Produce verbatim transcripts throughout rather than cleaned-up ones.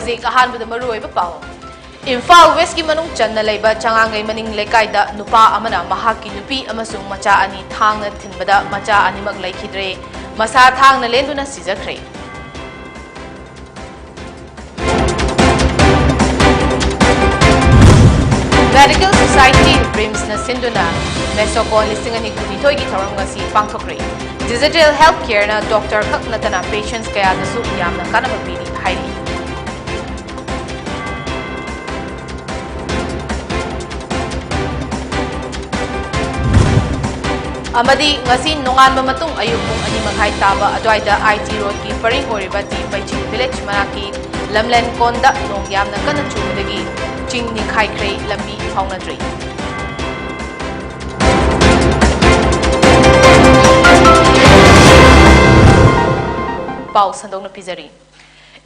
ꯍꯧꯖꯤꯛ ꯑꯍꯥꯟꯕꯗ ꯃꯔꯨꯑꯣꯏꯕ ꯄꯥꯎ꯫ ꯏꯝꯐꯥꯜ ꯋꯦꯁꯀꯤ ꯃꯅꯨꯡ ꯆꯟꯅ ꯂꯩꯕ ꯆꯉꯥꯡꯒꯩ ꯃꯅꯤꯡ ꯂꯩꯀꯥꯏꯗ ꯅꯨꯄꯥ ꯑꯃꯅ ꯃꯍꯥꯛꯀꯤ ꯅꯨꯄꯤ ꯑꯃꯁꯨꯡ ꯃꯆꯥ ꯑꯅꯤ ꯊꯥꯡꯅ ꯊꯤꯟꯕꯗ ꯃꯆꯥ ꯑꯅꯤꯃꯛ ꯂꯩꯈꯤꯗ꯭ꯔꯦ꯫ ꯃꯁꯥ ꯊꯥꯡꯅ ꯂꯦꯟꯗꯨꯅ ꯁꯤꯖꯈ꯭ꯔꯦ꯫ Medical Society ꯔꯤꯝꯁꯅ ꯁꯤꯟꯗꯨꯅ ꯃꯦꯁꯣꯀꯣꯟ ꯂꯤꯁꯤꯡ ꯑꯅꯤ ꯀꯨꯟꯅꯤꯊꯣꯏꯒꯤ ꯊꯧꯔꯝ ꯉꯁꯤ ꯄꯥꯡꯊꯣꯛꯈ꯭ꯔꯦ꯫ Digital Health Careꯅ doctor ꯈꯛ ꯅꯠꯇꯅ patients ꯀꯌꯥꯗꯁꯨ ꯌꯥꯝꯅ ꯀꯥꯟꯅꯕ ꯄꯤꯔꯤ ꯍꯥꯏꯔꯤ꯫ ꯑꯃꯗꯤ ꯉꯁꯤ ꯅꯣꯡꯉꯥꯟꯕ ꯃꯇꯨꯡ ꯑꯌꯨꯛ ꯄꯨꯡ ꯑꯅꯤ ꯃꯈꯥꯏ ꯇꯥꯕ ꯑꯗꯨꯋꯥꯏꯗ ꯑꯥꯏ ꯇꯤ ꯔꯣꯗꯀꯤ ꯄꯔꯤꯡ ꯑꯣꯏꯔꯤꯕ ꯇꯤ ꯕꯩꯆꯤꯡ ꯚꯤꯂꯦꯖ ꯃꯅꯥꯛꯀꯤ ꯂꯝꯂꯦꯟ ꯀꯣꯟꯗ ꯅꯣꯡ ꯌꯥꯝꯅ ꯀꯟꯅ ꯆꯨꯕꯗꯒꯤ ꯆꯤꯡ ꯅꯤꯡꯈꯥꯏꯈ꯭ꯔꯦ, ꯂꯝꯕꯤ ꯐꯥꯎꯅꯗ꯭ꯔꯦ꯫ ꯄꯥꯎ ꯁꯟꯗꯣꯛꯅ ꯄꯤꯖꯔꯤ꯫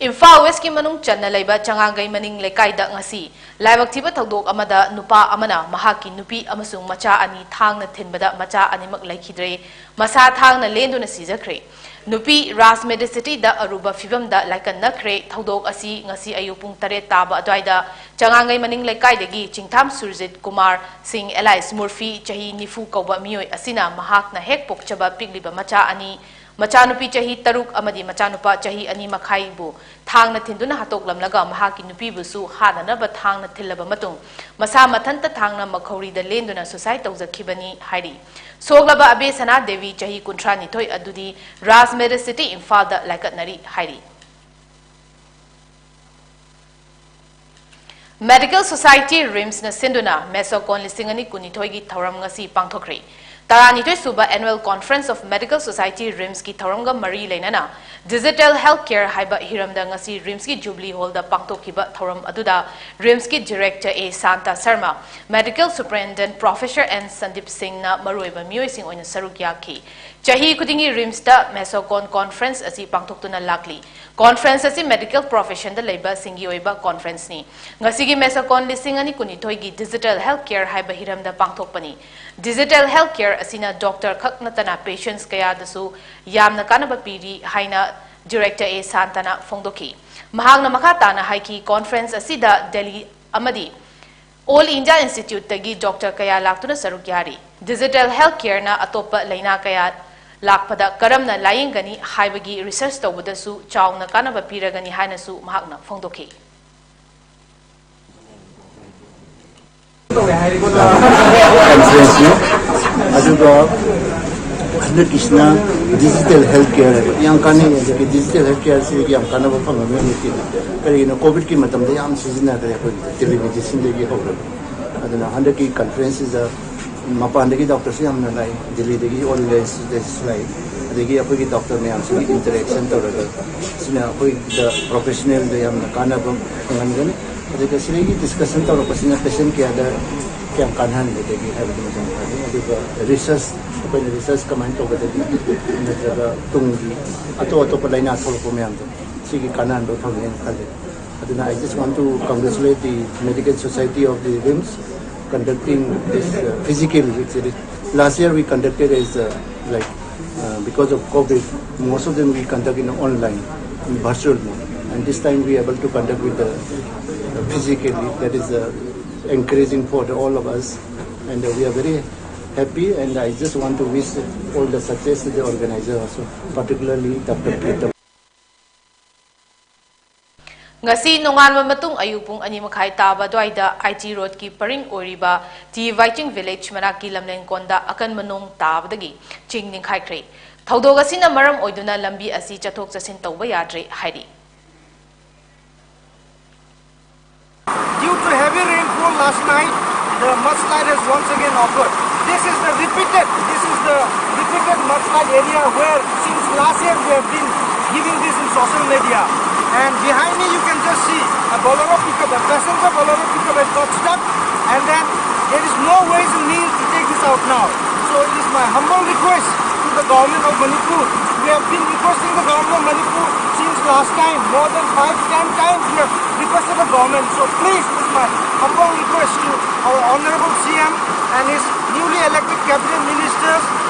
ꯏꯝꯐꯥꯜ ꯋꯦꯁꯀꯤ ꯃꯅꯨꯡ ꯆꯟꯅ ꯂꯩꯕ ꯆꯉꯥꯡꯒꯩ ꯃꯅꯤꯡ ꯂꯩꯀꯥꯏꯗ ꯉꯁꯤ ꯂꯥꯏꯕꯛ ꯊꯤꯕ ꯊꯧꯗꯣꯛ ꯑꯃꯗ ꯅꯨꯄꯥ ꯑꯃꯅ ꯃꯍꯥꯛꯀꯤ ꯅꯨꯄꯤ ꯑꯃꯁꯨꯡ ꯃꯆꯥ ꯑꯅꯤ ꯊꯥꯡꯅ ꯊꯤꯟꯕꯗ ꯃꯆꯥ ꯑꯅꯤꯃꯛ ꯂꯩꯈꯤꯗ꯭ꯔꯦ, ꯃꯁꯥ ꯊꯥꯡꯅ ꯂꯦꯟꯗꯨꯅ ꯁꯤꯖꯈ꯭ꯔꯦ꯫ ꯅꯨꯄꯤ ꯔꯥꯖ ꯃꯦꯗꯤꯁꯤꯇꯤꯗ ꯑꯔꯨꯕ ꯐꯤꯕꯝꯗ ꯂꯥꯏꯀꯠꯅꯈ꯭ꯔꯦ꯫ ꯊꯧꯗꯣꯛ ꯑꯁꯤ ꯉꯁꯤ ꯑꯌꯨꯛ ꯄꯨꯡ ꯇꯔꯦꯠ ꯇꯥꯕ ꯑꯗꯨꯋꯥꯏꯗ ꯆꯉꯥꯡꯒꯩ ꯃꯅꯤꯡ ꯂꯩꯀꯥꯏꯗꯒꯤ ꯆꯤꯡꯊꯥꯝ ꯁꯨꯔꯖꯤꯠ ꯀꯨꯃꯥꯔ ꯁꯤꯡ alias ꯃꯨꯔꯐꯤ, ꯆꯍꯤ ꯅꯤꯐꯨ ꯀꯧꯕ ꯃꯤꯑꯣꯏ ꯑꯁꯤꯅ ꯃꯍꯥꯛꯅ ꯍꯦꯛ ꯄꯣꯛꯆꯕ ꯄꯤꯛꯂꯤꯕ ꯃꯆꯥ ꯑꯅꯤ, ꯃꯆꯥꯅꯨꯄꯤ ꯆꯍꯤ ꯇꯔꯨꯛ ꯑꯃꯗꯤ ꯃꯆꯥꯅꯨꯄꯥ ꯆꯍꯤ ꯑꯅꯤ ꯃꯈꯥꯏꯕꯨ ꯊꯥꯡꯅ ꯊꯤꯟꯗꯨꯅ ꯍꯥꯠꯇꯣꯛꯂꯝꯂꯒ ꯃꯍꯥꯛꯀꯤ ꯅꯨꯄꯤꯕꯨꯁꯨ ꯍꯥꯠꯅꯅꯕ ꯊꯥꯡꯅ ꯊꯤꯜꯂꯕ ꯃꯇꯨꯡ ꯃꯁꯥ ꯃꯊꯟꯇ ꯊꯥꯡꯅ ꯃꯈꯧꯔꯤꯗ ꯂꯦꯟꯗꯨꯅ suicide ꯇꯧꯖꯈꯤꯕꯅꯤ ꯍꯥꯏꯔꯤ꯫ ꯁꯣꯛꯂꯕ ꯑꯕꯦ ꯁꯅꯥ ꯗꯦꯕꯤ ꯆꯍꯤ ꯀꯨꯟꯊ꯭ꯔꯥ ꯅꯤꯊꯣꯏ ꯑꯗꯨꯗꯤ ꯔꯥꯖ ꯃꯦꯗꯤꯁꯤꯇꯤ ꯏꯝꯐꯥꯜꯗ ꯂꯥꯏꯀꯠꯅꯔꯤ ꯍꯥꯏꯔꯤ꯫ Medical Society ꯔꯤꯝꯁꯅ ꯁꯤꯟꯗꯨꯅ ꯃꯦꯁꯣꯀꯣꯟ ꯂꯤꯁꯤꯡ ꯑꯅꯤ ꯀꯨꯟꯅꯤꯊꯣꯏꯒꯤ ꯊꯧꯔꯝ ꯉꯁꯤ ꯄꯥꯡꯊꯣꯛꯈ꯭ꯔꯦ꯫ ꯇꯔꯥꯅꯤꯊꯣꯏ ꯁꯨꯕ Annual Conference of Medical Society ꯔꯤꯝꯁꯀꯤ ꯊꯧꯔꯝꯒ ꯃꯔꯤ ꯂꯩꯅꯅ Digital Health Care ꯍꯥꯏꯕ ꯍꯤꯔꯝꯗ ꯉꯁꯤ ꯔꯤꯝꯁꯀꯤ ꯖꯨꯕꯂꯤ ꯍꯣꯜꯗ ꯄꯥꯡꯊꯣꯛꯈꯤꯕ ꯊꯧꯔꯝ ꯑꯗꯨꯗ ꯔꯤꯝꯁꯀꯤ Director A Santa Sharma, Medical Superintendent Professor N Sandeep ꯁꯤꯡꯅ ꯃꯔꯨꯑꯣꯏꯕ ꯃꯤꯑꯣꯏꯁꯤꯡ ꯑꯣꯏꯅ ꯁꯔꯨꯛ ꯌꯥꯈꯤ꯫ ꯆꯍꯤ ꯈꯨꯗꯤꯡꯒꯤ ꯔꯤꯝꯁꯇ ꯃꯦꯁꯣꯀꯣꯟ ꯀꯣꯟꯐ꯭ꯔꯦꯟꯁ ꯑꯁꯤ ꯄꯥꯡꯊꯣꯛꯇꯨꯅ ꯂꯥꯛꯂꯤ꯫ ꯀꯣꯟꯐ꯭ꯔꯦꯟꯁ ꯑꯁꯤ ꯃꯦꯗꯤꯀꯦꯜ ꯄ꯭ꯔꯣꯐꯦꯁꯟꯗ ꯂꯩꯕꯁꯤꯡꯒꯤ ꯑꯣꯏꯕ ꯀꯣꯟꯐ꯭ꯔꯦꯟꯁꯅꯤ꯫ ꯉꯁꯤꯒꯤ ꯃꯦꯁꯣꯀꯣꯟ ꯂꯤꯁꯤꯡ ꯑꯅꯤ ꯀꯨꯟꯅꯤꯊꯣꯏꯒꯤ Digital Health Care ꯍꯥꯏꯕ ꯍꯤꯔꯝꯗ ꯄꯥꯡꯊꯣꯛꯄꯅꯤ꯫ Digital Health Care ꯑꯁꯤꯅ doctor ꯈꯛ ꯅꯠꯇꯅ patients ꯀꯌꯥꯗꯁꯨ ꯌꯥꯝꯅ ꯀꯥꯟꯅꯕ ꯄꯤꯔꯤ ꯍꯥꯏꯅ Director ꯑꯦ ꯁꯥꯟꯇꯅ ꯐꯣꯡꯗꯣꯛꯈꯤ꯫ ꯃꯍꯥꯛꯅ ꯃꯈꯥ ꯇꯥꯅ ꯍꯥꯏꯈꯤ, conference ꯑꯁꯤꯗ ꯗꯦꯜꯂꯤ ꯑꯃꯗꯤ All India Instituteꯇꯒꯤ doctor ꯀꯌꯥ ꯂꯥꯛꯇꯨꯅ ꯁꯔꯨꯛ ꯌꯥꯔꯤ꯫ Digital health careꯅ ꯑꯇꯣꯞꯄ ꯂꯩꯅꯥ ꯀꯌꯥ ꯂꯥꯛꯄꯗ ꯀꯔꯝꯅ ꯂꯥꯌꯦꯡꯒꯅꯤ ꯍꯥꯏꯕꯒꯤ research ꯇꯧꯕꯗꯁꯨ ꯆꯥꯎꯅ ꯀꯥꯟꯅꯕ ꯄꯤꯔꯒꯅꯤ ꯍꯥꯏꯅꯁꯨ ꯃꯍꯥꯛꯅ ꯐꯣꯡꯗꯣꯛꯈꯤ꯫ Conferenceꯅꯤ꯫ ꯑꯗꯨꯒ ꯍꯟꯗꯛꯀꯤꯁꯤꯅ digital health care ꯍꯥꯏꯕ ꯌꯥꯝ ꯀꯥꯟꯅꯩ꯫ ꯑꯗꯒꯤ digital health careꯁꯤꯗꯒꯤ ꯌꯥꯝ ꯀꯥꯟꯅꯕ ꯐꯪꯉꯝꯃꯤ ꯍꯧꯖꯤꯛꯇꯤ꯫ ꯀꯔꯤꯒꯤꯅꯣ, COVIDꯀꯤ ꯃꯇꯝꯗ ꯌꯥꯝ ꯁꯤꯖꯤꯟꯅꯈ꯭ꯔꯦ ꯑꯩꯈꯣꯏꯒꯤ telemedicineꯗꯒꯤ ꯍꯧꯔꯒ꯫ ꯑꯗꯨꯅ ꯍꯟꯗꯛꯀꯤ conferenceꯁꯤꯗ ꯃꯄꯥꯟꯗꯒꯤ doctorꯁꯨ ꯌꯥꯝꯅ ꯂꯥꯛꯏ, ꯗꯤꯜꯂꯤꯗꯒꯤ, all Indiaꯁꯨ ꯂꯥꯛꯏ꯫ ꯑꯗꯒꯤ ꯑꯩꯈꯣꯏꯒꯤ doctor ꯃꯌꯥꯝꯁꯤꯒꯤ interaction ꯇꯧꯔꯒ ꯁꯤꯅ ꯑꯩꯈꯣꯏꯗ professionalꯗ ꯌꯥꯝꯅ ꯀꯥꯟꯅꯕ ꯐꯪꯍꯟꯒꯅꯤ꯫ ꯑꯗꯨꯒ ꯁꯤꯗꯒꯤ discussion ꯇꯧꯔꯛꯄꯁꯤꯅ patient careꯗ ꯀꯌꯥꯝ ꯀꯥꯟꯅꯍꯟꯒꯗꯒꯦ ꯍꯥꯏꯕꯗꯨꯃ ꯈꯪꯍꯟꯒꯅꯤ꯫ ꯑꯗꯨꯒ research, ꯑꯩꯈꯣꯏꯅ research ꯀꯃꯥꯏꯅ ꯇꯧꯒꯗꯒꯦ, ꯅꯠꯇ꯭ꯔꯒ ꯇꯨꯡꯒꯤ ꯑꯇꯣꯞ ꯑꯇꯣꯞꯄ ꯂꯥꯏꯅꯥ ꯊꯣꯛꯂꯛꯄ ꯃꯌꯥꯝꯗꯣ ꯁꯤꯒꯤ ꯀꯥꯟꯅꯍꯟꯕ ꯐꯪꯒꯅꯦꯅ ꯈꯜꯂꯤ꯫ ꯑꯗꯨꯅ I just want to congratulate the Medical Society of the RIMS conducting this uh, physical, actually. Last year we conducted as uh, like uh, because of COVID, most of them we conduct in online, in virtual mode. And this time we able to conduct with the uh, physically. That is uh, encouraging for the, all of us, and uh, we are very happy. And I just want to wish all the success to the organizer also, particularly Doctor Pritam. ꯉꯁꯤ ꯅꯣꯡꯉꯥꯟꯕ ꯃꯇꯨꯡ ꯑꯌꯨꯛ ꯄꯨꯡ ꯑꯅꯤ ꯃꯈꯥꯏ ꯇꯥꯕ ꯑꯗꯨꯋꯥꯏꯗ I T roadꯀꯤ ꯄꯔꯤꯡ ꯑꯣꯏꯔꯤꯕ T Vaiching village ꯃꯅꯥꯛꯀꯤ ꯂꯝꯂꯦꯟ ꯀꯣꯟꯗ ꯑꯀꯟꯕ ꯅꯣꯡ ꯇꯥꯕꯗꯒꯤ ꯆꯤꯡ ꯅꯤꯡꯈꯥꯏꯈ꯭ꯔꯦ꯫ ꯊꯧꯗꯣꯛ ꯑꯁꯤꯅ ꯃꯔꯝ ꯑꯣꯏꯗꯨꯅ ꯂꯝꯕꯤ ꯑꯁꯤ ꯆꯠꯊꯣꯛ ꯆꯠꯁꯤꯟ ꯇꯧꯕ ꯌꯥꯗ꯭ꯔꯦ ꯍꯥꯏꯔꯤ꯫ Due to heavy rainfall last night, the mudslide has once again occurred. This is the repeated, this is the repeated mudslide area where since last year we have been giving this in social media. And behind me you can just see a Bolero pickup, a passenger Bolero pickup has got stuck, and then there is no ways in means to take this out now. So it is my humble request to the government of Manipur. We have been requesting the government of Manipur since last time, more than five, ten times we have requested the government. So please, this is my humble request to our honorable C M and his newly elected cabinet ministers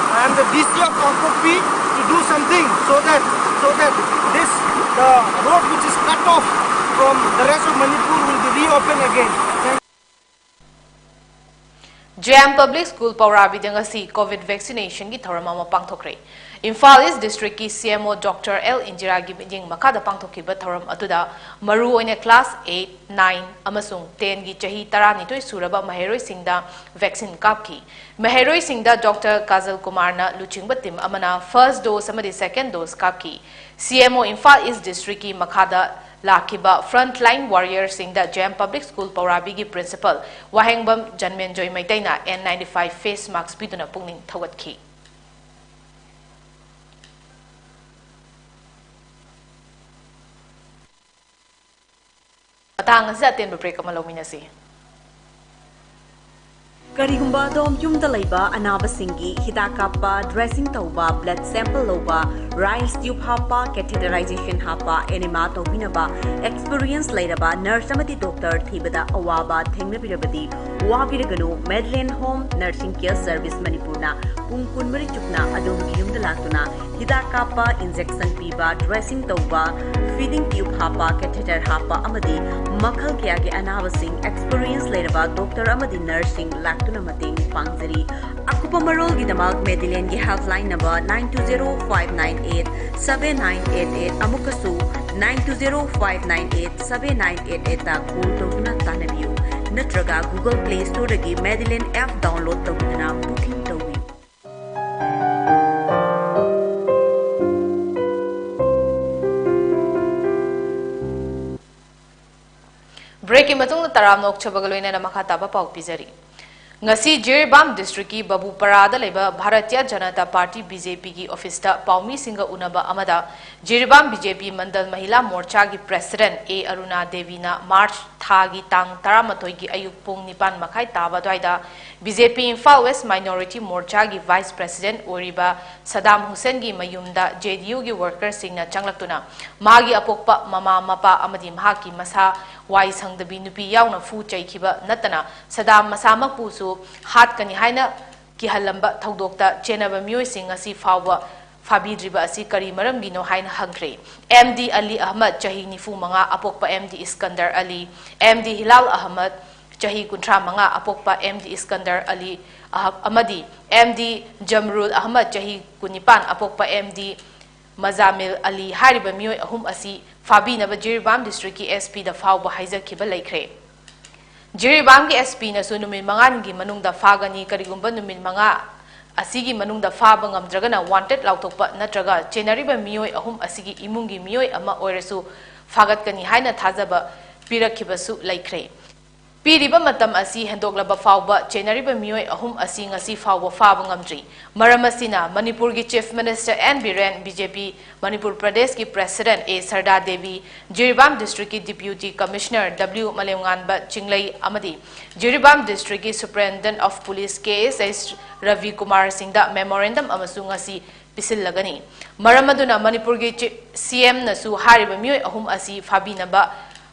and the D C of Kangpokpi to Do something so that so that this the road which is cut off from the rest of Manipur will be reopened again. Thank J M Public School ꯄꯧꯔꯥꯕꯤꯗ ꯉꯁꯤ COVID vaccination ꯒꯤ ꯊꯧꯔꯝ ꯑꯃ ꯄꯥꯡꯊꯣꯛꯈ꯭ꯔꯦ꯫ ꯏꯝꯐꯥꯜ ꯏꯁ ꯗꯤꯁꯇ꯭ꯔꯤꯛꯀꯤ ꯁꯤ M O doctor L ꯏꯟꯗꯤꯔꯥꯒꯤ ꯃꯤꯠꯌꯦꯡ ꯃꯈꯥꯗ ꯄꯥꯡꯊꯣꯛꯈꯤꯕ ꯊꯧꯔꯝ ꯑꯗꯨꯗ ꯃꯔꯨꯑꯣꯏꯅ class eight, nine ꯑꯃꯁꯨꯡ ten ꯒꯤ ꯆꯍꯤ ꯇꯔꯥꯅꯤꯊꯣꯏ ꯁꯨꯔꯕ ꯃꯍꯩꯔꯣꯏꯁꯤꯡꯗ vaccine ꯀꯥꯞꯈꯤ꯫ ꯃꯍꯩꯔꯣꯏꯁꯤꯡꯗ ꯗꯣꯛꯇꯔ ꯀꯥꯖꯜ ꯀꯨꯃꯥꯔꯅ ꯂꯨꯆꯤꯡꯕ team ꯑꯃꯅ first dose ꯑꯃꯗꯤ second dose ꯀꯥꯞꯈꯤ꯫ ꯁꯤ ꯑꯦꯝ ꯑꯣ ꯏꯝꯐꯥꯜ ꯏꯁ ꯗꯤꯁꯇ꯭ꯔꯤꯛꯀꯤ ꯃꯈꯥꯗ ꯂꯥꯛꯈꯤꯕ frontline warriorꯁꯤꯡꯗ ꯖꯦ ꯑꯦꯝ Public School ꯄꯧꯔꯥꯕꯤꯒꯤ principal ꯋꯥꯍꯦꯡꯕꯝ ꯖꯟꯃꯦꯟꯖꯣꯏ ꯃꯩꯇꯩꯅ N ninety five face mask ꯄꯤꯗꯨꯅ ꯄꯨꯛꯅꯤꯡ ꯊꯧꯒꯠꯈꯤ꯫ ꯃꯇꯥꯡ ꯑꯁꯤꯗ ꯑꯇꯦꯟꯕ break ꯑꯃ ꯂꯧꯃꯤꯟꯅꯁꯤ꯫ ꯀꯔꯤꯒꯨꯝꯕ ꯑꯗꯣꯝ ꯌꯨꯝꯗ ꯂꯩꯕ ꯑꯅꯥꯕꯁꯤꯡꯒꯤ ꯍꯤꯗꯥꯛ ꯀꯥꯞꯄ, dressing ꯇꯧꯕ, blood sample ꯂꯧꯕ, rice tube ꯍꯥꯞꯄ, catheterization ꯍꯥꯞꯄ, enema ꯇꯧꯕꯤꯅꯕ experience ꯂꯩꯔꯕ nurse ꯑꯃꯗꯤ doctor ꯊꯤꯕꯗ ꯑꯋꯥꯕ ꯊꯦꯡꯅꯕꯤꯔꯕꯗꯤ ꯋꯥꯕꯤꯔꯒꯅꯨ꯫ Madeline Home Nursing Care Service ꯃꯅꯤꯄꯨꯔꯅ ꯄꯨꯡ ꯀꯨꯟꯃꯔꯤ ꯆꯨꯞꯅ ꯑꯗꯣꯝꯒꯤ ꯌꯨꯝꯗ ꯂꯥꯛꯇꯨꯅ ꯍꯤꯗꯥꯛ ꯀꯥꯞꯄ, injection ꯄꯤꯕ, dressing ꯇꯧꯕ, feeding tube ꯍꯥꯞꯄ, catheter ꯍꯥꯞꯄ ꯑꯃꯗꯤ ꯃꯈꯜ ꯀꯌꯥꯒꯤ ꯑꯅꯥꯕꯁꯤꯡ experience ꯂꯩꯔꯕ doctor ꯑꯃꯗꯤ nurseꯁꯤꯡ ꯂꯥꯛꯇꯨꯅ ꯃꯇꯦꯡ ꯄꯥꯡꯖꯔꯤ꯫ ꯑꯀꯨꯞꯄ ꯃꯔꯣꯜꯒꯤꯗꯃꯛ Madelineꯒꯤ helpline number nine two zero five nine eight seven nine eight eight ꯑꯃꯨꯛꯀꯁꯨ nine two zero five nine eight seven nine eight eightꯇ call ꯇꯧꯗꯨꯅ ꯇꯥꯟꯅꯕꯤꯌꯨ꯫ ꯅꯠꯇ꯭ꯔꯒ Google Play Storeꯗꯒꯤ Madeline app download ꯇꯧꯕꯤꯗꯨꯅ booking ꯇꯧꯕꯤꯌꯨ꯫ Breakꯀꯤ ꯃꯇꯨꯡꯗ ꯇꯔꯥꯝꯅ ꯑꯣꯛꯆꯕꯒ ꯂꯣꯏꯅꯅ ꯃꯈꯥ ꯇꯥꯕ ꯄꯥꯎ ꯄꯤꯖꯔꯤ꯫ ꯉꯁꯤ ꯖꯤꯔꯤꯕꯥꯝ districtꯀꯤ ꯕꯕꯨꯄꯔꯥꯗ ꯂꯩꯕ Bharatiya Janata Party, BJPꯒꯤ officeꯇ ꯄꯥꯎꯃꯤꯁꯤꯡꯒ ꯎꯅꯕ ꯑꯃꯗ Jiribam BJP Mandal Mahila Morchaꯒꯤ president A Aruna ꯗꯦꯕꯤꯅ March ꯊꯥꯒꯤ ꯇꯥꯡ ꯇꯔꯥꯃꯥꯊꯣꯏꯒꯤ ꯑꯌꯨꯛ ꯄꯨꯡ ꯅꯤꯄꯥꯟ ꯃꯈꯥꯏ ꯇꯥꯕ ꯑꯗꯨꯋꯥꯏꯗ BJP Imphal West Minority Morchaꯒꯤ vice president ꯑꯣꯏꯔꯤꯕ ꯁꯗꯥꯝ ꯍꯨꯁꯦꯟꯒꯤ ꯃꯌꯨꯝꯗ JDUꯒꯤ workerꯁꯤꯡꯅ ꯆꯪꯂꯛꯇꯨꯅ ꯃꯍꯥꯛꯀꯤ ꯑꯄꯣꯛꯄ ꯃꯃꯥ ꯃꯄꯥ ꯑꯃꯗꯤ ꯃꯍꯥꯛꯀꯤ ꯃꯁꯥ ꯋꯥꯏ ꯁꯪꯗꯕꯤ ꯅꯨꯄꯤ ꯌꯥꯎꯅ ꯐꯨ ꯆꯩꯈꯤꯕ ꯅꯠꯇꯅ ꯁꯗꯥꯝ ꯃꯁꯥꯃꯛꯄꯨꯁꯨ ꯍꯥꯠꯀꯅꯤ ꯍꯥꯏꯅ ꯀꯤꯍꯜꯂꯝꯕ ꯊꯧꯗꯣꯛꯇ ꯆꯦꯟꯅꯕ ꯃꯤꯑꯣꯏꯁꯤꯡ ꯉꯁꯤ ꯐꯥꯎꯕ ꯐꯥꯕꯤꯗ꯭ꯔꯤꯕ ꯑꯁꯤ ꯀꯔꯤ ꯃꯔꯝꯒꯤꯅꯣ ꯍꯥꯏꯅ ꯍꯪꯈ꯭ꯔꯦ꯫ ꯑꯦꯝ ꯗꯤ ꯑꯂꯤ ꯑꯍꯃꯗ, ꯆꯍꯤ ꯅꯤꯐꯨ ꯃꯉꯥ, ꯑꯄꯣꯛꯄ ꯑꯦꯝ ꯗꯤ ꯏꯁꯀꯟꯗꯔ ꯑꯂꯤ, ꯑꯦꯝ ꯗꯤ ꯍꯤꯂꯥꯜ ꯑꯍꯃꯗ, ꯆꯍꯤ ꯀꯨꯟꯊ꯭ꯔꯥ ꯃꯉꯥ, ꯑꯄꯣꯛꯄ ꯑꯦꯝ ꯗꯤ ꯏꯁꯀꯟꯗꯔ ꯑꯂꯤ ꯑꯍ-, ꯑꯃꯗꯤ ꯑꯦꯝ ꯗꯤ ꯖꯝꯔꯨꯜ ꯑꯍꯃꯗ, ꯆꯍꯤ ꯀꯨꯟꯅꯤꯄꯥꯟ, ꯑꯄꯣꯛꯄ ꯑꯦꯝ ꯗꯤ ꯃꯖꯥꯃꯤꯜ ꯑꯂꯤ ꯍꯥꯏꯔꯤꯕ ꯃꯤꯑꯣꯏ ꯑꯍꯨꯝ ꯑꯁꯤ ꯐꯥꯕꯤꯅꯕ ꯖꯤꯔꯤꯕꯥꯝ ꯗꯤꯁꯇ꯭ꯔꯤꯛꯀꯤ ꯑꯦꯁ ꯄꯤꯗ ꯐꯥꯎꯕ ꯍꯥꯏꯖꯈꯤꯕ ꯂꯩꯈ꯭ꯔꯦ꯫ ꯖꯤꯔꯤꯕꯥꯝꯒꯤ ꯑꯦꯁ ꯄꯤꯅꯁꯨ ꯅꯨꯃꯤꯠ ꯃꯉꯥꯅꯤꯒꯤ ꯃꯅꯨꯡꯗ ꯐꯥꯒꯅꯤ, ꯀꯔꯤꯒꯨꯝꯕ ꯅꯨꯃꯤꯠ ꯃꯉꯥ ꯑꯁꯤꯒꯤ ꯃꯅꯨꯡꯗ ꯐꯥꯕ ꯉꯝꯗ꯭ꯔꯒꯅ ꯋꯥꯟꯇꯦꯗ ꯂꯥꯎꯊꯣꯛꯄ ꯅꯠꯇ꯭ꯔꯒ ꯆꯦꯟꯅꯔꯤꯕ ꯃꯤꯑꯣꯏ ꯑꯍꯨꯝ ꯑꯁꯤꯒꯤ ꯏꯃꯨꯡꯒꯤ ꯃꯤꯑꯣꯏ ꯑꯃ ꯑꯣꯏꯔꯁꯨ ꯐꯥꯒꯠꯀꯅꯤ ꯍꯥꯏꯅ ꯊꯥꯖꯕ ꯄꯤꯔꯛꯈꯤꯕꯁꯨ ꯂꯩꯈ꯭ꯔꯦ꯫ ꯄꯤꯔꯤꯕ ꯃꯇꯝ ꯑꯁꯤ ꯍꯦꯟꯗꯣꯛꯂꯕ ꯐꯥꯎꯕ ꯆꯦꯟꯅꯔꯤꯕ ꯃꯤꯑꯣꯏ ꯑꯍꯨꯝ ꯑꯁꯤ ꯉꯁꯤ ꯐꯥꯎꯕ ꯐꯥꯕ ꯉꯝꯗ꯭ꯔꯤ꯫ ꯃꯔꯝ ꯑꯁꯤꯅ ꯃꯅꯤꯄꯨꯔꯒꯤ chief minister N Biren, B J P Manipur ꯄ꯭ꯔꯗꯦꯁꯀꯤ ꯄ꯭ꯔꯦꯁꯤꯗꯦꯟꯠ ꯑꯦ ꯁꯔꯗꯥ ꯗꯦꯕꯤ, ꯖꯤꯔꯤꯕꯥꯝ ꯗꯤꯁꯇ꯭ꯔꯤꯛꯀꯤ deputy commissioner W Malemnganba Chinglei ꯑꯃꯗꯤ ꯖꯤꯔꯤꯕꯥꯝ ꯗꯤꯁꯇ꯭ꯔꯤꯛꯀꯤ superintendent of police K S H Rabi Kumar ꯁꯤꯡꯗ ꯃꯦꯃꯣꯔꯦꯟꯗꯝ ꯑꯃꯁꯨ ꯉꯁꯤ ꯄꯤꯁꯤꯜꯂꯒꯅꯤ꯫ ꯃꯔꯝ ꯑꯗꯨꯅ ꯃꯅꯤꯄꯨꯔꯒꯤ ꯆꯤ-, ꯁꯤ ꯑꯦꯝꯅꯁꯨ ꯍꯥꯏꯔꯤꯕ ꯃꯤꯑꯣꯏ ꯑꯍꯨꯝ ꯑꯁꯤ ꯐꯥꯕꯤꯅꯕ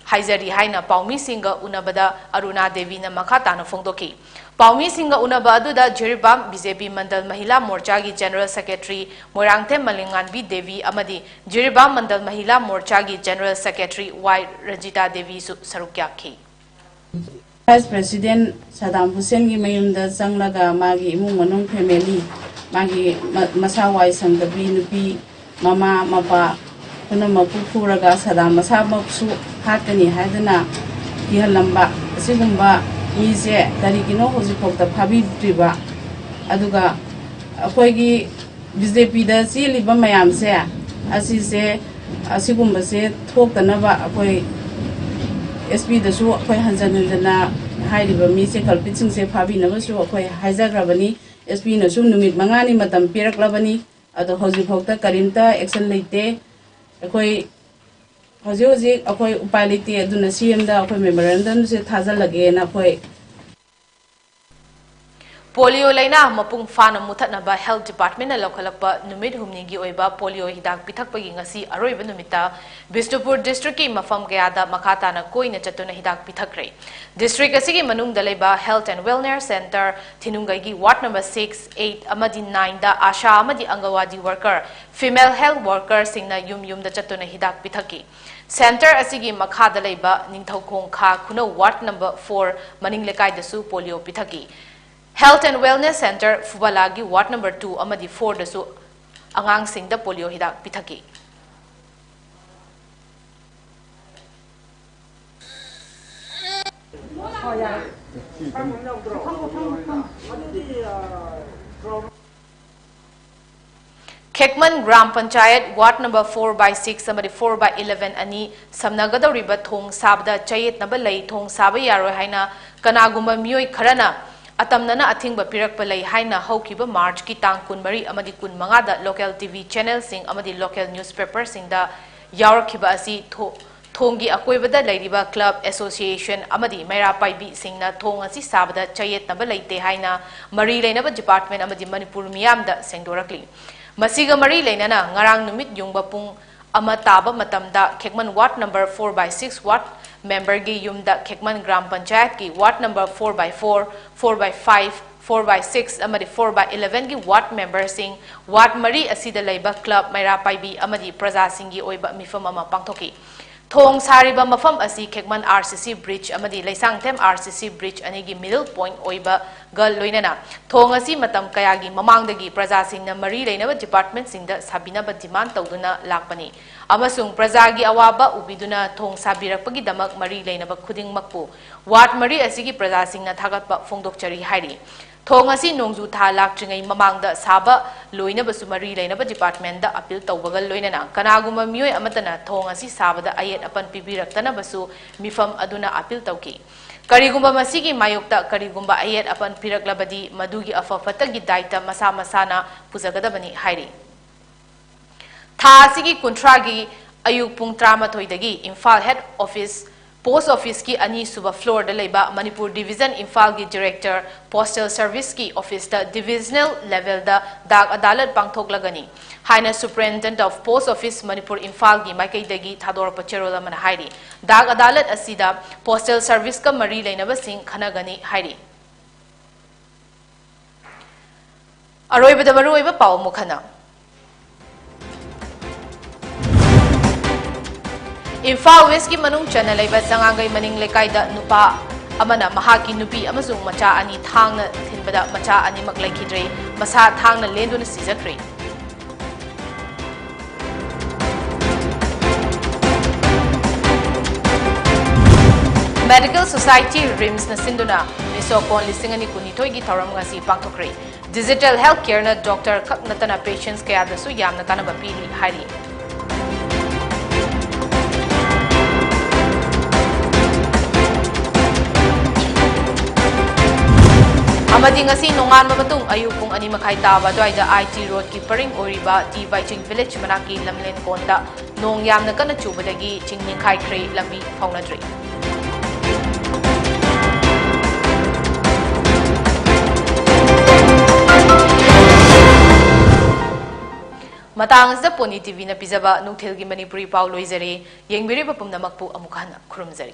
ꯍꯥꯏꯖꯔꯤ ꯍꯥꯏꯅ ꯄꯥꯎꯃꯤꯁꯤꯡꯒ ꯎꯅꯕꯗ ꯑꯔꯨꯅꯥ ꯗꯦꯕꯤꯅ ꯃꯈꯥ ꯇꯥꯅ ꯐꯣꯡꯗꯣꯛꯈꯤ꯫ ꯄꯥꯎꯃꯤꯁꯤꯡꯒ ꯎꯅꯕ ꯑꯗꯨꯗ ꯖꯤꯔꯤꯕꯥꯝ ꯕꯤ ꯖꯦ ꯄꯤ ꯃꯟꯗꯜ ꯃꯍꯤꯂꯥ ꯃꯣꯔꯆꯥꯒꯤ ꯖꯦꯅꯔꯦꯜ ꯁꯦꯀ꯭ꯔꯦꯇꯔꯤ ꯃꯣꯏꯔꯥꯡꯊꯦꯝ ꯃꯂꯤꯡꯉꯥꯟꯕꯤ ꯗꯦꯕꯤ ꯑꯃꯗꯤ ꯖꯤꯔꯤꯕꯥꯝ ꯃꯟꯗꯜ ꯃꯍꯤꯂꯥ ꯃꯣꯔꯆꯥꯒꯤ ꯖꯦꯅꯔꯦꯜ ꯁꯦꯀ꯭ꯔꯦꯇꯔꯤ ꯋꯥꯏ ꯔꯖꯤꯇꯥ ꯗꯦꯕꯤꯁꯨ ꯁꯔꯨꯛ ꯌꯥꯈꯤ꯫ ꯚꯥꯏꯁ ꯄ꯭ꯔꯦꯁꯤꯗꯦꯟꯠ ꯁꯗꯥꯝ ꯍꯨꯁꯦꯟꯒꯤ ꯃꯌꯨꯝꯗ ꯆꯪꯂꯒ ꯃꯥꯒꯤ ꯏꯃꯨꯡ ꯃꯅꯨꯡ ꯐꯦꯃꯤꯂꯤ, ꯃꯥꯒꯤ ꯃ-, ꯃꯁꯥ ꯋꯥꯏ ꯁꯪꯗꯕꯤ ꯅꯨꯄꯤ, ꯃꯃꯥ ꯃꯄꯥ ꯄꯨꯝꯅꯃꯛꯄꯨ ꯐꯨꯔꯒ ꯁꯗꯥꯝ ꯃꯁꯥꯃꯛꯁꯨ ꯍꯥꯠꯀꯅꯤ ꯍꯥꯏꯗꯨꯅ ꯀꯤꯍꯜꯂꯝꯕ ꯑꯁꯤꯒꯨꯝꯕ ꯃꯤꯁꯦ ꯀꯔꯤꯒꯤꯅꯣ ꯍꯧꯖꯤꯛꯐꯥꯎꯗ ꯐꯥꯕꯤꯗ꯭ꯔꯤꯕ? ꯑꯗꯨꯒ ꯑꯩꯈꯣꯏꯒꯤ ꯕꯤ ꯖꯦ ꯄꯤꯗ ꯆꯦꯜꯂꯤꯕ ꯃꯌꯥꯝꯁꯦ, ꯑꯁꯤꯁꯦ, ꯑꯁꯤꯒꯨꯝꯕꯁꯦ ꯊꯣꯛꯇꯅꯕ ꯑꯩꯈꯣꯏ ꯑꯦꯁ ꯄꯤꯗꯁꯨ ꯑꯩꯈꯣꯏ ꯍꯟꯖꯟ ꯍꯟꯖꯟꯅ ꯍꯥꯏꯔꯤꯕ ꯃꯤꯁꯦ, ꯀꯜꯄꯤꯠꯁꯤꯡꯁꯦ ꯐꯥꯕꯤꯅꯕꯁꯨ ꯑꯩꯈꯣꯏ ꯍꯥꯏꯖꯈ꯭ꯔꯕꯅꯤ꯫ ꯑꯦꯁ ꯄꯤꯅꯁꯨ ꯅꯨꯃꯤꯠ ꯃꯉꯥꯅꯤ ꯃꯇꯝ ꯄꯤꯔꯛꯂꯕꯅꯤ꯫ ꯑꯗꯣ ꯍꯧꯖꯤꯛꯐꯥꯎꯗ ꯀꯔꯤꯝꯇ ꯑꯦꯛꯁꯟ ꯂꯩꯇꯦ꯫ ꯑꯩꯈꯣꯏ ꯍꯧꯖꯤꯛ ꯍꯧꯖꯤꯛ ꯑꯩꯈꯣꯏ ꯎꯄꯥꯏ ꯂꯩꯇꯦ꯫ ꯑꯗꯨꯅ ꯁꯤ ꯑꯦꯝꯗ ꯑꯩꯈꯣꯏ ꯃꯦꯃꯣꯔꯦꯟꯗꯝꯁꯦ ꯊꯥꯖꯤꯜꯂꯒꯦꯅ ꯑꯩꯈꯣꯏ ꯄꯣꯂꯤꯑꯣ ꯂꯥꯏꯅꯥ ꯃꯄꯨꯡ ꯐꯥꯅ ꯃꯨꯊꯠꯅꯕ Health Department ꯅ ꯂꯧꯈꯠꯂꯛꯄ ꯅꯨꯃꯤꯠ ꯍꯨꯝꯅꯤꯒꯤ ꯑꯣꯏꯕ ꯄꯣꯂꯤꯑꯣ ꯍꯤꯗꯥꯛ ꯄꯤꯊꯛꯄꯒꯤ ꯉꯁꯤ ꯑꯔꯣꯏꯕ ꯅꯨꯃꯤꯠꯇ ꯕꯤꯁꯅꯨꯄꯨꯔ district ꯀꯤ ꯃꯐꯝ ꯀꯌꯥꯗ ꯃꯈꯥ ꯇꯥꯅ ꯀꯣꯏꯅ ꯆꯠꯇꯨꯅ ꯍꯤꯗꯥꯛ ꯄꯤꯊꯛꯈ꯭ꯔꯦ꯫ District ꯑꯁꯤꯒꯤ ꯃꯅꯨꯡꯗ ꯂꯩꯕ Health and Wellness Centre ꯊꯤꯅꯨꯡꯒꯩꯒꯤ ward number six, eight ꯑꯃꯗꯤ nine ꯗ ASHA ꯑꯃꯗꯤ ꯑꯪꯒꯟꯋꯥꯗꯤ worker, female health worker ꯁꯤꯡꯅ ꯌꯨꯝ ꯌꯨꯝꯗ ꯆꯠꯇꯨꯅ ꯍꯤꯗꯥꯛ ꯄꯤꯊꯛꯈꯤ꯫ Centre ꯑꯁꯤꯒꯤ ꯃꯈꯥꯗ ꯂꯩꯕ ꯅꯤꯡꯊꯧꯈꯣꯡ ꯈꯥ ꯈꯨꯅꯧ ward number four ꯃꯅꯤꯡ ꯂꯩꯀꯥꯏꯗꯁꯨ ꯄꯣꯂꯤꯑꯣ ꯄꯤꯊꯛꯈꯤ꯫ Health and Wellness Centre ꯐꯨꯕꯂꯥꯒꯤ ward number two ꯑꯃꯗꯤ four ꯗꯁꯨ ꯑꯉꯥꯡꯁꯤꯡꯗ ꯄꯣꯂꯤꯑꯣ ꯍꯤꯗꯥꯛ ꯄꯤꯊꯛꯈꯤ꯫ Khekman gram panchayat ward number four by six ꯑꯃꯗꯤ four by eleven ꯑꯅꯤ ꯁꯝꯅꯒꯗꯧꯔꯤꯕ ꯊꯣꯡ ꯁꯥꯕꯗ ꯆꯌꯦꯠꯅꯕ ꯂꯩ, ꯊꯣꯡ ꯁꯥꯕ ꯌꯥꯔꯣꯏ ꯍꯥꯏꯅ ꯀꯅꯥꯒꯨꯝꯕ ꯃꯤꯑꯣꯏ ꯈꯔꯅ ꯑꯇꯝꯅꯅ ꯑꯊꯤꯡꯕ ꯄꯤꯔꯛꯄ ꯂꯩ ꯍꯥꯏꯅ ꯍꯧꯈꯤꯕ March ꯀꯤ ꯇꯥꯡ ꯀꯨꯟꯃꯔꯤ ꯑꯃꯗꯤ ꯀꯨꯟꯃꯉꯥꯗ local T V channel ꯁꯤꯡ ꯑꯃꯗꯤ local newspaper ꯁꯤꯡꯗ ꯌꯥꯎꯔꯛꯈꯤꯕ ꯑꯁꯤ ꯊꯣ-, ꯊꯣꯡꯒꯤ ꯑꯀꯣꯏꯕꯗ ꯂꯩꯔꯤꯕ club, association ꯑꯃꯗꯤ ꯃꯩꯔꯥ ꯄꯥꯏꯕꯤꯁꯤꯡꯅ ꯊꯣꯡ ꯑꯁꯤ ꯁꯥꯕꯗ ꯆꯌꯦꯠꯅꯕ ꯂꯩꯇꯦ ꯍꯥꯏꯅ ꯃꯔꯤ ꯂꯩꯅꯕ department ꯑꯃꯗꯤ ꯃꯅꯤꯄꯨꯔ ꯃꯤꯌꯥꯝꯗ ꯁꯦꯡꯗꯣꯔꯛꯂꯤ꯫ ꯃꯁꯤꯒ ꯃꯔꯤ ꯂꯩꯅꯅ ꯉꯔꯥꯡ ꯅꯨꯃꯤꯠ ꯌꯨꯡꯕ ꯄꯨꯡ ꯑꯃ ꯇꯥꯕ ꯃꯇꯝꯗ ꯈꯦꯛꯃꯟ ward number four by six ward member ꯒꯤ ꯌꯨꯝꯗ ꯈꯦꯛꯃꯟ ꯒ꯭ꯔꯥꯝ ꯄꯟꯆꯥꯌꯠꯀꯤ ward number four by four, four by five, four by six ꯑꯃꯗꯤ four by eleven ꯒꯤ ward member ꯁꯤꯡ, ward ꯃꯔꯤ ꯑꯁꯤꯗ ꯂꯩꯕ club, ꯃꯩꯔꯥ ꯄꯥꯏꯕꯤ ꯑꯃꯗꯤ ꯄ꯭ꯔꯖꯥꯁꯤꯡꯒꯤ ꯑꯣꯏꯕ ꯃꯤꯐꯝ ꯑꯃ ꯄꯥꯡꯊꯣꯛꯈꯤ꯫ ꯊꯣꯡ ꯁꯥꯔꯤꯕ ꯃꯐꯝ ꯑꯁꯤ ꯈꯦꯛꯃꯟ R C C bridge ꯑꯃꯗꯤ Leishangthem R C C bridge ꯑꯅꯤꯒꯤ middle point ꯑꯣꯏꯕꯒ ꯂꯣꯏꯅꯅ ꯊꯣꯡ ꯑꯁꯤ ꯃꯇꯝ ꯀꯌꯥꯒꯤ ꯃꯃꯥꯡꯗꯒꯤ ꯄ꯭ꯔꯖꯥꯁꯤꯡꯅ ꯃꯔꯤ ꯂꯩꯅꯕ department ꯁꯤꯡꯗ ꯁꯥꯕꯤꯅꯕ demand ꯇꯧꯗꯨꯅ ꯂꯥꯛꯄꯅꯤ ꯑꯃꯁꯨꯡ ꯄ꯭ꯔꯖꯥꯒꯤ ꯑꯋꯥꯕ ꯎꯕꯤꯗꯨꯅ ꯊꯣꯡ ꯁꯥꯕꯤꯔꯛꯄꯒꯤꯗꯃꯛ ꯃꯔꯤ ꯂꯩꯅꯕ ꯈꯨꯗꯤꯡꯃꯛꯄꯨ ward ꯃꯔꯤ ꯑꯁꯤꯒꯤ ꯄ꯭ꯔꯖꯥꯁꯤꯡꯅ ꯊꯥꯒꯠꯄ ꯐꯣꯡꯗꯣꯛꯆꯔꯤ ꯍꯥꯏꯔꯤ꯫ ꯊꯣꯡ ꯑꯁꯤ ꯅꯣꯡꯖꯨ ꯊꯥ ꯂꯥꯛꯇ꯭ꯔꯤꯉꯩ ꯃꯃꯥꯡꯗ ꯁꯥꯕ ꯂꯣꯏꯅꯕꯁꯨ ꯃꯔꯤ ꯂꯩꯅꯕ department ꯗ appeal ꯇꯧꯕꯒ ꯂꯣꯏꯅꯅ ꯀꯅꯥꯒꯨꯝꯕ ꯃꯤꯑꯣꯏ ꯑꯃꯠꯇꯅ ꯊꯣꯡ ꯑꯁꯤ ꯁꯥꯕꯗ ꯑꯌꯦꯠ ꯑꯄꯟ ꯄꯤꯕꯤꯔꯛꯇꯅꯕꯁꯨ ꯃꯤꯐꯝ ꯑꯗꯨꯅ appeal ꯇꯧꯈꯤ꯫ ꯀꯔꯤꯒꯨꯝꯕ ꯃꯁꯤꯒꯤ ꯃꯥꯌꯣꯛꯇ ꯀꯔꯤꯒꯨꯝꯕ ꯑꯌꯦꯠ ꯑꯄꯟ ꯄꯤꯔꯛꯂꯕꯗꯤ ꯃꯗꯨꯒꯤ ꯑꯐ ꯐꯠꯇꯒꯤ ꯗꯥꯏꯇ ꯃꯁꯥ ꯃꯁꯥꯅ ꯄꯨꯖꯒꯗꯕꯅꯤ ꯍꯥꯏꯔꯤ꯫ ꯊꯥ ꯑꯁꯤꯒꯤ ꯀꯨꯟꯊ꯭ꯔꯥꯒꯤ ꯑꯌꯨꯛ ꯄꯨꯡ ꯇꯔꯥꯃꯥꯊꯣꯏꯗꯒꯤ Imphal head office Post Office ꯀꯤ ꯑꯅꯤꯁꯨꯕ floor ꯗ ꯂꯩꯕ ꯃꯅꯤꯄꯨꯔ Division ꯏꯝꯐꯥꯜꯒꯤ Director Postal Service ꯀꯤ office ꯇ divisional level ꯗ ꯗꯥꯛ ꯑꯗꯥꯂꯠ ꯄꯥꯡꯊꯣꯛꯂꯒꯅꯤ ꯍꯥꯏꯅ Superintendent of Post Office Manipur ꯏꯝꯐꯥꯜꯒꯤ ꯃꯥꯏꯀꯩꯗꯒꯤ ꯊꯥꯗꯣꯔꯛꯄ ꯆꯦꯔꯣꯜ ꯑꯃꯅ ꯍꯥꯏꯔꯤ꯫ ꯗꯥꯛ ꯑꯗꯥꯂꯠ ꯑꯁꯤꯗ Postal Service ꯀ ꯃꯔꯤ ꯂꯩꯅꯕꯁꯤꯡ ꯈꯟꯅꯒꯅꯤ ꯍꯥꯏꯔꯤ꯫ ꯑꯔꯣꯏꯕꯗ ꯃꯔꯨꯑꯣꯏꯕ ꯄꯥꯎ ꯑꯃꯨꯛ ꯍꯟꯅ꯫ ꯏꯝꯐꯥꯜ West ꯀꯤ ꯃꯅꯨꯡ ꯆꯟꯅ ꯂꯩꯕ ꯆꯉꯥꯡꯒꯩ ꯃꯅꯤꯡ ꯂꯩꯀꯥꯏꯗ ꯅꯨꯄꯥ ꯑꯃꯅ ꯃꯍꯥꯛꯀꯤ ꯅꯨꯄꯤ ꯑꯃꯁꯨꯡ ꯃꯆꯥ ꯑꯅꯤ ꯊꯥꯡꯅ ꯊꯤꯟꯕꯗ ꯃꯆꯥ ꯑꯅꯤꯃꯛ ꯂꯩꯈꯤꯗ꯭ꯔꯦ, ꯃꯁꯥ ꯊꯥꯡꯅ ꯂꯦꯟꯗꯨꯅ ꯁꯤꯖꯈ꯭ꯔꯦ꯫ Medical Society RIMS ꯅ ꯁꯤꯟꯗꯨꯅ ꯃꯤꯁꯣꯀꯣꯟ ꯂꯤꯁꯤꯡ ꯑꯅꯤ ꯀꯨꯟꯅꯤꯊꯣꯏꯒꯤ ꯊꯧꯔꯝ ꯉꯁꯤ ꯄꯥꯡꯊꯣꯛꯈ꯭ꯔꯦ꯫ Digital health care ꯅ doctor ꯈꯛ ꯅꯠꯇꯅ patients ꯀꯌꯥꯗꯁꯨ ꯌꯥꯝꯅ ꯀꯥꯟꯅꯕ ꯄꯤꯔꯤ ꯍꯥꯏꯔꯤ꯫ ꯑꯃꯗꯤ ꯉꯁꯤ ꯅꯣꯡꯉꯥꯟꯕ ꯃꯇꯨꯡ ꯑꯌꯨꯛ ꯄꯨꯡ ꯑꯅꯤ ꯃꯈꯥꯏ ꯇꯥꯕ ꯑꯗꯨꯋꯥꯏꯗ I T road ꯀꯤ ꯄꯔꯤꯡ ꯑꯣꯏꯔꯤꯕ ꯇꯤ ꯕꯥꯏꯆꯤꯡ village ꯃꯅꯥꯛꯀꯤ ꯂꯝꯂꯦꯟ ꯀꯣꯟꯗ ꯅꯣꯡ ꯌꯥꯝꯅ ꯀꯟꯅ ꯆꯨꯕꯗꯒꯤ ꯆꯤꯡ ꯅꯤꯡꯈꯥꯏꯈ꯭ꯔꯦ, ꯂꯝꯕꯤ ꯐꯥꯎꯅꯗ꯭ꯔꯦ꯫ ꯃꯇꯥꯡ ꯑꯁꯤꯗ Pony TV ꯅ ꯄꯤꯖꯕ ꯅꯨꯡꯊꯤꯜꯒꯤ ꯃꯅꯤꯄꯨꯔꯤ ꯄꯥꯎ ꯂꯣꯏꯖꯔꯦ꯫ ꯌꯦꯡꯕꯤꯔꯤꯕ ꯄꯨꯝꯅꯃꯛꯄꯨ ꯑꯃꯨꯛ ꯍꯟꯅ ꯈꯨꯔꯨꯝꯖꯔꯤ꯫